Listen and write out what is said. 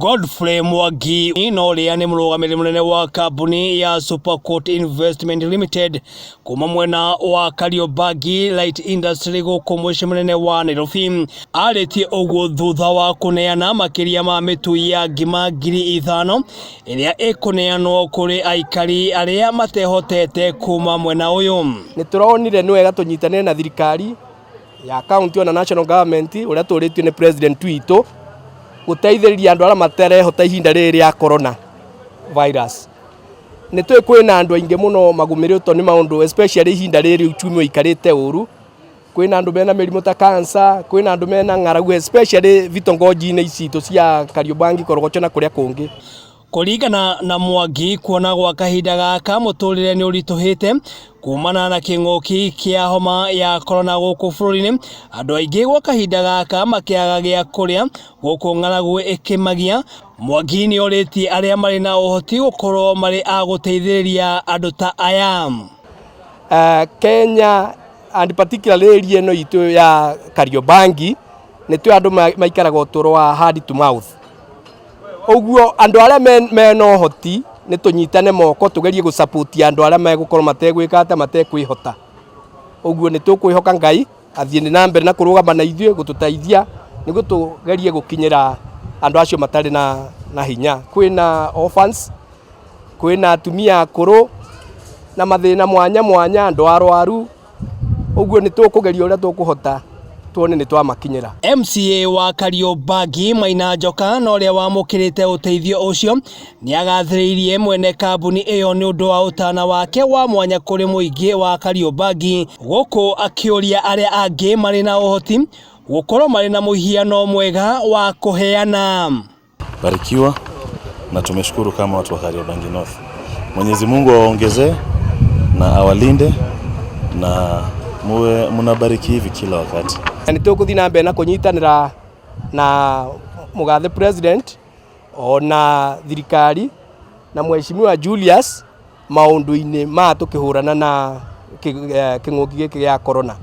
Godfrey Mwangi na ũrĩa nĩ mũrũgamĩrĩri mũnene wa kambuni ya Supercoat Investment Limited kuma mwena wa Kariobangi Light Industry gũkũ mũciĩ mũnene wa Nairobi arĩtie ũguo thutha wa kũneana makĩria ma mĩtu ya ngima 5,000 ĩrĩa ĩkũneanwo kũrĩ aikari arĩa matehotete kuma mwena ũyũ. Nĩ tũronire nĩ wega tũnyitanĩre na thirikari ya county ona national government ũrĩa tũrĩtio nĩ president witũ gũteithĩrĩria andũ arĩa matarehota ihinda rĩrĩ rĩa corona virus. Nĩ tũĩ kwĩna andũ aingĩ mũno magũmĩrĩtwo nĩ maũndũ, especially ihinda rĩrĩ uchumi ũikarĩte ũru. Kwĩna andũ mena mĩrimũ ta cancer, kwĩna andũ mena ng'aragu, especially vitongoji-inĩ ici citũ cia Kariobangi, Korogocho na kũrĩa kũngĩ. Kũringana na Mwangi, kuona gwa kahinda gaka mũtũrĩre nĩ ũritũhĩte kumana na kĩng'ũki kĩa homa ya korona gũkũ bũrũri-inĩ, andũ aingĩ gwa kahinda gaka makĩaga gĩa kũrĩa gũkũ ng'aragu ĩkĩmagia. Mwangi nĩ orĩtie arĩa marĩ na ũhoti gũkorwo marĩ a gũteithĩrĩria andũ ta aya. Kenya and particularly area ĩno itũ ya Kariobangi, nĩ twĩ andũ maikaraga ũtũro wa hand to mouth. Ũguo andũ arĩa mena ũhoti, nĩ tũnyitane moko tũgerie gũ-support andũ arĩa megũkorwo mategwĩka atĩa, matekwĩhota. Ũguo nĩ tũkwĩhoka Ngai athiĩ na mbere na kũrũgama na ithuĩ gũtũteithia nĩguo tũgerie gũkinyĩra andũ acio matarĩ na hinya. Kwĩna orphans, kwĩna atumia akũrũ na mathĩna mwanya mwanya, andũ arwaru. Ũguo nĩ tũkũgeria ũrĩa tũkũhota tuone nĩ twamakinyĩra. MCA wa Kariobangi Maina Njoka na ũrĩa wamũkĩrĩte ũteithio ũcio nĩ agathĩrĩirie mwene kambuni ĩyo nĩ ũndũ wa ũtana wake wa mwanya kũrĩ mũingĩ wa Kariobangi, gũkũ akĩũria arĩa angĩ marĩ na ũhoti gũkorwo marĩ na mũhiano mwega wa kũheana. Barikiwa na tumeshukuru kama watu wa Kariobangi North. Mwenyezi Mungu awaongezee na awalinde na muwe mnabariki hivi kila wakati. Na nĩ tũgũthiĩ na mbere na kũnyitanĩra na mũgathe president ona thirikari na mheshimiwa Julius maũndũ-inĩ ma tũkĩhũrana na kĩng'ũki gĩkĩ gĩa corona.